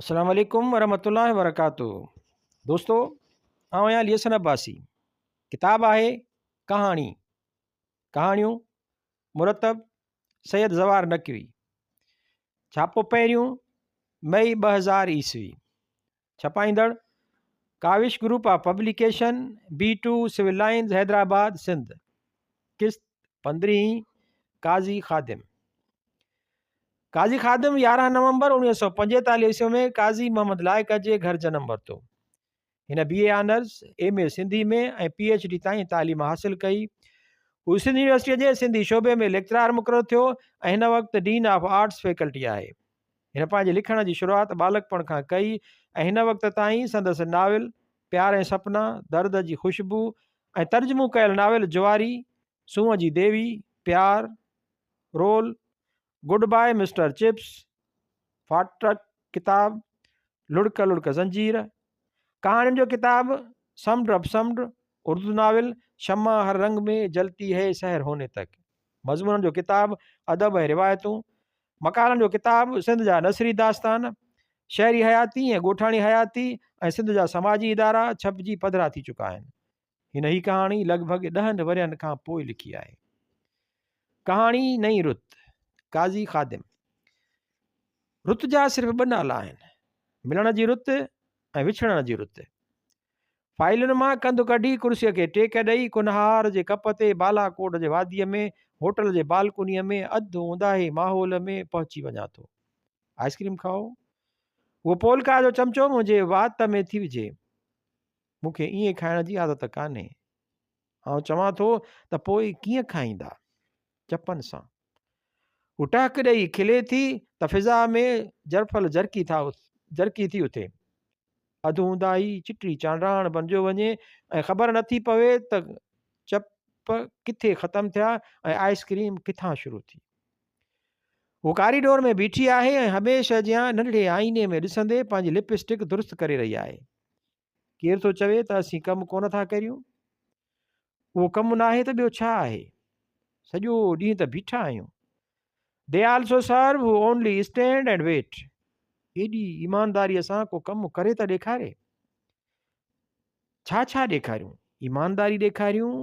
السلام عليڪم ورحمة الله وبرڪاته دوستو آئون آهيان علي حسن عباسي ڪتاب آهي ڪهاڻي ڪهاڻيون مرتب سيد زوار نقوي ڇاپو پهريون مئي 2000 عيسوي ڇپائيندڙ Kawish group of publication B two civil lines Hyderabad Sindh قسط پندرهين قاضي خادم قاضي خادم 11 نومبر 1945 عيسوي ۾ قاضي محمد لائق جي گهر جنم ورتو. هن B A honours, M A Sindhi ۾ ۽ P H D تائين تعليم حاصل ڪئي. هو سنڌ يونيورسٽيء جي سنڌي شعبي ۾ ليڪچرار مقرر ٿيو ۽ هن وقت ڊين آف آرٽس فيڪلٽي آهي. هن پنهنجي لکڻ جي شروعات ٻالڪپڻ کان ڪئي ۽ هن وقت تائين سندس ناول پيار ۽ سپنا، درد جي خوشبو ۽ ترجمو ڪيل ناول جواري، سونهن جي ديوي، پيار، role, good bye mister chips, ڦاٽڪ ڪتاب، لڙڪ لڙڪ زنجير، ڪهاڻين جو ڪتاب سمنڊ اپ سمنڊ، اردو ناول شمع هر رنگ ۾ جلتي هي سحر هوني تڪ، مضمونن جو ڪتاب ادب ۽ روايتون، مقالن جو ڪتاب سنڌ جا نثري داستان، شهري حياتي ۽ ڳوٺاڻي حياتي ۽ سنڌ جا سماجي ادارا ڇپجي پڌرا ٿي چڪا آهن. هن هي ڪهاڻي لڳ ڀڳ ڏهن ورهين کان پوء لکي آهي. ڪهاڻي نئين رت، قاضي خادم. رت جا صرف ٻه نالا آهن، ملڻ جي رت ۽ وڇڙڻ جي رت. فائلن مان ڪنڌ ڪڍي ڪرسيء کي ٽيڪ ڏئي ڪنهار جي ڪپ تي بالاڪوٽ جي واديء ۾ هوٽل جي بالڪونيء ۾ اڌ اونداهي ماحول ۾ پهچي وڃان ٿو. آئس ڪريم کائو. هوء پولڪا جو چمچو منهنجي وات ۾ ٿي وجهي. مون کي ائين کائڻ جي عادت ڪانهي. آئون چوان ٿو ته پوء ڪيئن کائيندا؟ چپن سان. هو ٽهڪ ڏئي کلي ٿي ته فضا ۾ جرڦل جرڪي ٿا جرڪي ٿي اٿي. اڌ اونداهي چٽي چانڊاڻ بنجيو وڃي ۽ خبر نٿي پوي ته چپ ڪٿي ختم ٿيا ۽ آئس ڪريم ڪٿان شروع ٿي. هو ڪاريڊور ۾ بيٺي آهي ۽ هميشه جيان ننڍڙي آئيني ۾ ڏسندي پنهنجي لپ اسٽڪ درست ڪري رهي آهي. ڪير ٿو چوي ته اسين ڪم ڪونه ٿا ڪريون؟ اهو ڪم ناهي ته ٻيو ڇا آهي؟ سڄو ڏينهن ته بيٺا آهيون. They also serve who only stand and wait. ايڏي ايمانداريء سان ڪو ڪم ڪري ته ڏيکاري. ڇا ڇا ڏيکاريون؟ ايمانداري ڏيکاريون،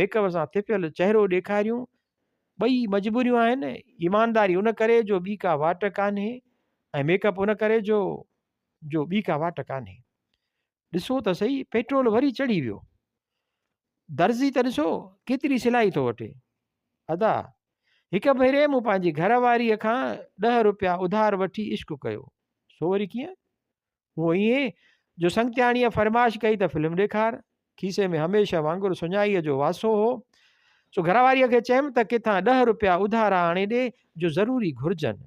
ميڪ اپ سان ٿڦيل چهرو ڏيکاريون، ٻئي مجبوريون آهن. ايمانداري ان ڪري جو ٻي ڪا واٽ ڪانهي ۽ ميڪ اپ ان ڪري جو جو ٻي ڪا واٽ ڪانهي. ڏسو ته سهي پيٽرول وري چڙهي ويو. درزي ته ڏسو ڪيتري سلائي ٿو وٺي. ادا، هڪ ڀيري مون پنهنجي گهر واريء کان ڏهه روپيا اڌار وٺي عشق ڪيو. سو وري ڪيئن؟ هو ائين جو سنگتياڻيء فرمائش ڪئي ته فلم ڏيکار. کيسي ۾ هميشه وانگر سڃائيء جو واسو هو. سو گهر واريء کي چيم ته ڪٿان ڏهه روپيا اڌارا آڻي ڏي جو ضروري گهرجن.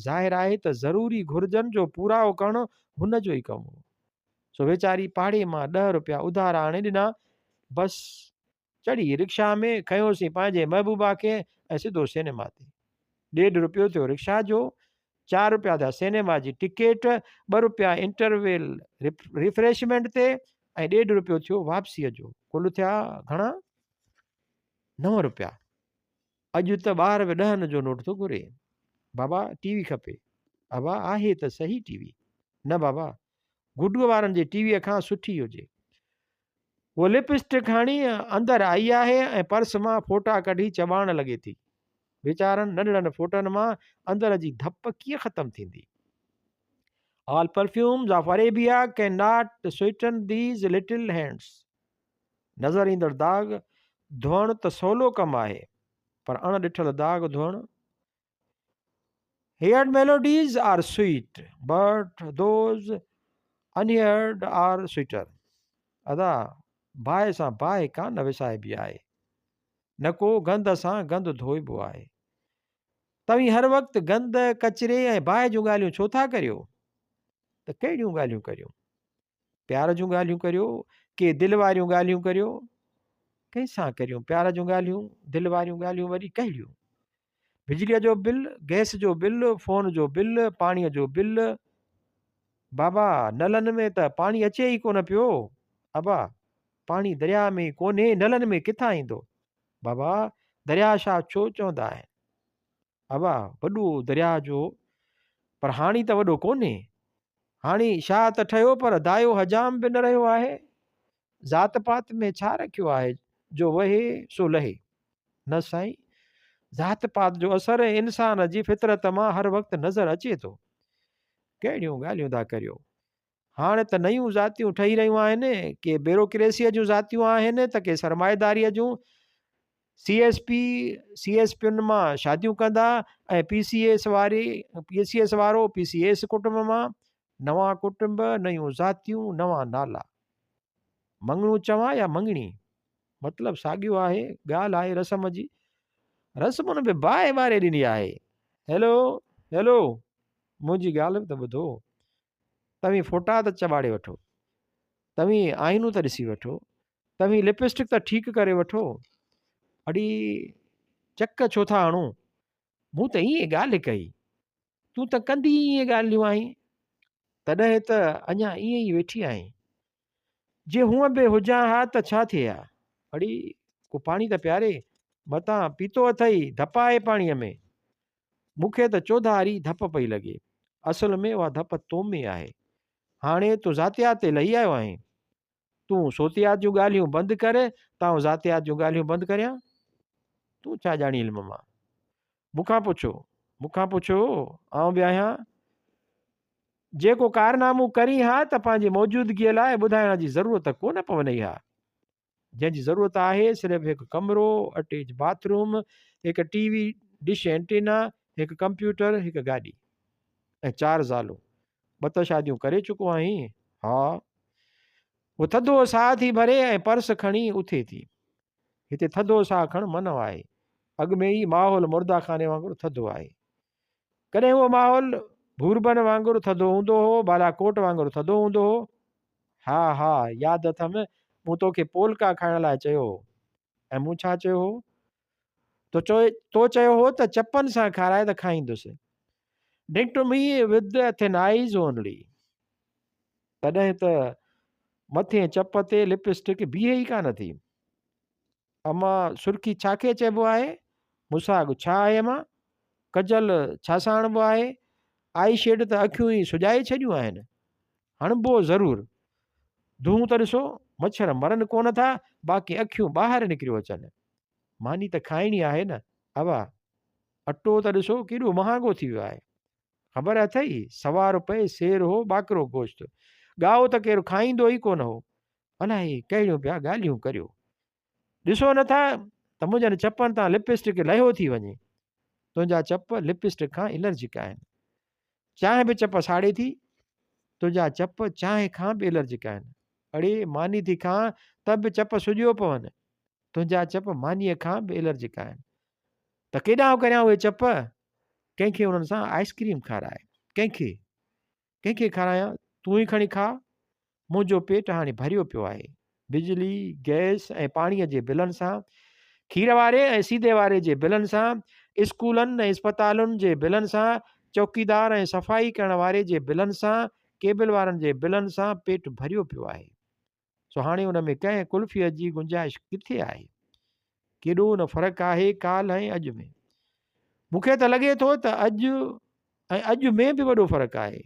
ظاهر آهي ته ضروري گهرجن جو پورائو ڪرڻ هن جو ئي ڪم هو. سو ويچاري پاڙي مان ڏهه روپيا اڌارا آڻي ڏنا. بس چڙهي رڪشا ۾ کنيوسين پنهنجي محبوبا کي ۽ سڌو سئنيما تي. ڏيڍ روپيو ٿيو رڪشا جو، چار روپيا ٿيا سئنيما جي ٽڪيٽ، ٻه روپيا انٽرويل ريفريشمينٽ تي ۽ ڏيڍ روپيو ٿيو واپسيء جو. ڪل ٿيا گهڻا؟ نو روپيا. اڄ ته ٻار به ڏهن جو نوٽ ٿو گهري. بابا ٽي وي کپي. ابا آهي ته صحيح ٽي وي. نه بابا گڊوء وارن جي ٽي ويء کان سٺي هجي. هوء لپ اسٽڪ هڻي اندر آئي آهي ۽ پرس مان فوٽا ڪڍي چٻاڙڻ لڳي ٿي. ويچارن ننڍڙن فوٽن مان اندر جي ڌپ ڪيئن ختم ٿيندي. All perfumes of Arabia can not sweeten these little hands. نظر ايندڙ داغ ڌوئڻ ته سولو ڪم آهي، پر اڻ ڏٺل داغ ڌوئڻ Heard melodies are sweet, but those unheard are sweeter. ادا، باهه سان باهه ڪانه وسائبي آهي، نه ڪو گند سان گند ڌوئبو آهي. توهين هر وقت گند، ڪچري ۽ باهه جون ڳالهيون ڇو ٿا ڪريو؟ ته ڪهڙيون ڳالهيون ڪريون؟ پيار جون ڳالهيون ڪريو ڪي دل واريون ڳالهيون ڪريو ڪنهن سان ڪريون پيار جون ڳالهيون دل واريون ڳالهيون وري ڪهڙيون بجليء جو بل گئس جو بل فون جو بل پاڻيء جو بل بابا نلن ۾ ته پاڻي اچي ئي ڪونه پيو ابا پاڻي درياء ۾ ڪونهي نلن ۾ ڪٿان ايندو بابا درياء شاهه ڇو چوندا آهن ابا وڏو درياء جو پر هاڻي ته وڏو ڪونهي. هاڻي شاهه ته ٺهيو پر دايو حجام به نه رهيو آهي. ذات پات ۾ ڇا رکيو آهي جو وهي سو لهي. نه سائين، ذات پات جو اثر انسان جي فطرت مان هر وقت نظر اچي ٿو. ڪهڙيون ڳالهيون ٿا ڪريو. هاڻ ته نيون ذاتيون ٺهي رهيون آهن، ڪي بيوروڪريسيء جون ذاتيون آهن ته ڪي سرمائيداريء جون. C S P, C S پين مان شاديون ڪندا ۽ پي سي ايس واري پي سي ايس وارو پي سي ايس ڪٽنب مان. نوان ڪٽنب، نيون ذاتيون، نوان نالا. مڱڻو چوان يا مڱڻي، مطلب ساڳيو آهي، ڳالهه آهي رسم جي. رسمن به باهه ٻاري ڏني آهي. هيلو! هيلو! منهنجي ڳالهه به ته ٻڌو. توهين فوٽا ته چٻاڙي وٺو. توهين آئينو ته ڏسي وٺو. توهين لپسٽڪ ته ٺيڪ ڪري وٺو. اڙي چڪ ڇو ٿا هڻو؟ مون ته ائين ڳالهه ڪئي. تون ته ڪندي ئي ائين ڳالهيون آهين. تڏهن ته اڃا ائين ئي ويٺي آهين. جي هونء به هجان ها ته ڇا ٿئي ها؟ اڙي ڪو پاڻي ته پياري. متان پيتو اٿئي، ڌپ آهي پاڻيء ۾. مون کي ته چوڌاري ڌپ پئي لڳي. اصل ۾ اها ڌپ تو ۾ آهي. هاڻي تون ذاتيات تي لهي آيو آهين. تون صوتيات جون ڳالهيون بند ڪر ته آئون ذاتيات جون ڳالهيون بند ڪريان. تون ڇا ڄاڻين علم مان؟ مون کان پڇو، مون کان پڇو، آئون به آهيان. جي ڪو ڪارنامو ڪرين ها ته پنهنجي موجودگيء لاء ٻڌائڻ جي ضرورت ڪو نه پونئي ها. جنهن جي ضرورت آهي صرف هڪ ڪمرو، اٽيچ باٿ روم، هڪ ٽي وي، ڊش اينٽينا، هڪ ڪمپيوٽر، هڪ گاڏي ۽ چار زالون. ٻه ته شاديون ڪري چڪو آهين؟ ها. هوء ٿڌو ساهه ٿي ڀري ۽ پرس کڻي اٿي ٿي. هتي ٿڌو ساهه کڻڻ منع آهي. اڳ ۾ ئي ماحول مرده خاني وانگر ٿڌو آهي. ڪڏهن اهو ماحول ڀوربن وانگر ٿڌو هوندو هو، بالاڪوٽ وانگر ٿڌو هوندو هو. ها ها ياد اٿم مون توکي پولڪا کائڻ لاء چيو هو. ۽ مون ڇا چيو هو؟ تو تو چيو هو ته چپن سان کارائي ته کائيندس. Drink to me with thin eyes only. تڏهن ته مٿين چپ تي لپ اسٽڪ بيهي ئي ڪانه ٿي. اما سرخي ڇا کي چئبو آهي؟ مساڳ ڇا آهي اما؟ ڪجل ڇا سان هڻبو آهي؟ آئي شيڊ ته اکيون ئي سڄائي ڇڏيون آهن. هڻبو ضرور. دونهون ته ڏسو، مڇر مرن ڪونه ٿا، باقي اکيون ٻاهر نڪريو اچن. ماني ته کائڻي آهي نه ابا. اٽو ته ڏسو ڪيڏو مهانگو ٿي ويو آهي. خبر اٿئي، سوا روپئي سير هو ٻاڪرو گوشت. ڳائو ته ڪير کائيندو ئي ڪونه هو. الائي ڪهڙيون پيا ڳالهيون ڪريو. ڏسو نه ٿا ته منهنجن چپن تان لپ اسٽڪ لهيو ٿي وڃي. تنهنجا چپ لپ اسٽڪ کان الرجڪ آهن. چانهه به چپ ساڙي ٿي. تنهنجا چپ چانهه کان به الرجڪ آهن. اڙي ماني ٿي کان ته به چپ سڄيو پون. تنهنجا چپ مانيء کان به الرجڪ آهن. ته ڪيڏانهن ڪريان اهي چپ؟ ڪنهن کي انهن سان آئسڪريم کاراء. ڪنهن کي؟ ڪنهن کي کارايان؟ تون ئي کڻي کاء. منهنجو پيٽ هاڻي ڀريو پيو آهي. بجلي، گئس ۽ پاڻيء جي بلن سان، کير واري ۽ سيڌي واري جي بلن سان، اسڪولن ۽ اسپتالن جي بلن سان، چوڪيدار ۽ صفائي ڪرڻ واري جي بلن سان، ڪيبل وارن جي بلن سان پيٽ ڀريو پيو آهي. سو هاڻي ان ۾ ڪنهن قلفيء جي گنجائش ڪٿي آهي؟ ڪيڏو نه فرق آهي ڪالهه ۽ اڄ ۾. مون کي ته لڳي ٿو ته اڄ ۽ اڄ ۾ به وڏو فرق آهي.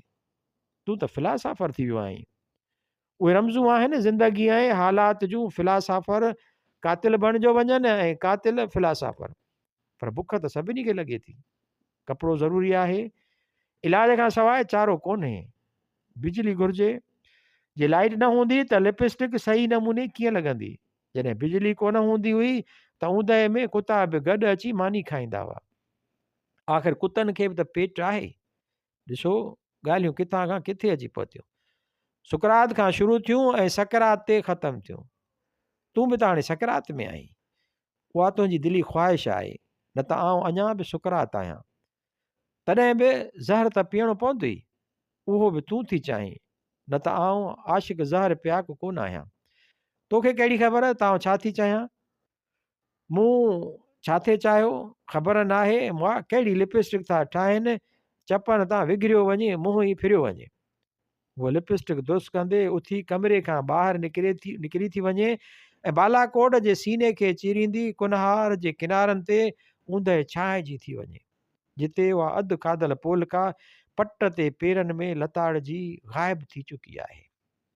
تون ته فلاسافر ٿي ويو آهين. اهي رمزون آهن زندگي ۽ حالات جون فلاسافر قاتل بڻجيو وڃن ۽ قاتل فلاسافر. پر بک ته سڀني کي لڳي ٿي. ڪپڙو ضروري آهي. علاج کان سواء چارو ڪونهي. بجلي گهرجي. جي لائيٽ نه هوندي ته لپ اسٽڪ صحيح نموني ڪيئن لڳندي؟ جڏهن بجلي ڪونه هوندي هئي ته اوندهه ۾ ڪتا به گڏ اچي ماني کائيندا هئا. آخر ڪتن کي به ته پيٽ آهي. ڏسو ڳالهيون ڪٿان کان ڪٿي اچي پهتيون. سقراط کان شروع ٿيون ۽ سڪرات تي ختم ٿيون. تون به ته هاڻي سڪرات ۾ آهين. اها تنهنجي دلي خواهش آهي، نه ته آئون اڃا به سقراط آهيان. تڏهن به زهر ته پيئڻو پوندوئي. اهو به تون ٿي چاهين، نه ته آئون عاشق زهر پياڪ ڪونه آهيان. توکي ڪهڙي خبر ته آئون ڇا ٿي چاهيان؟ مون ڇا ٿي چاهيو؟ خبر ناهي مئا ڪهڙي لپ اسٽڪ ٿا ٺاهين، چپن تان وگهريو وڃي منهن ئي ڦريو وڃي. هوء لپ اسٽڪ درست ڪندي اٿي ڪمري کان ٻاهر نڪري ٿي نڪري ٿي وڃي ۽ بالاڪوٽ جي سيني کي چيريندي ڪنهار جي ڪنارن تي اوندهه ڇانئجي ٿي وڃي، جتي اها اڌ کاڌل پولڪا پٽ تي پيرن ۾ لتاڙجي غائب ٿي چڪي آهي.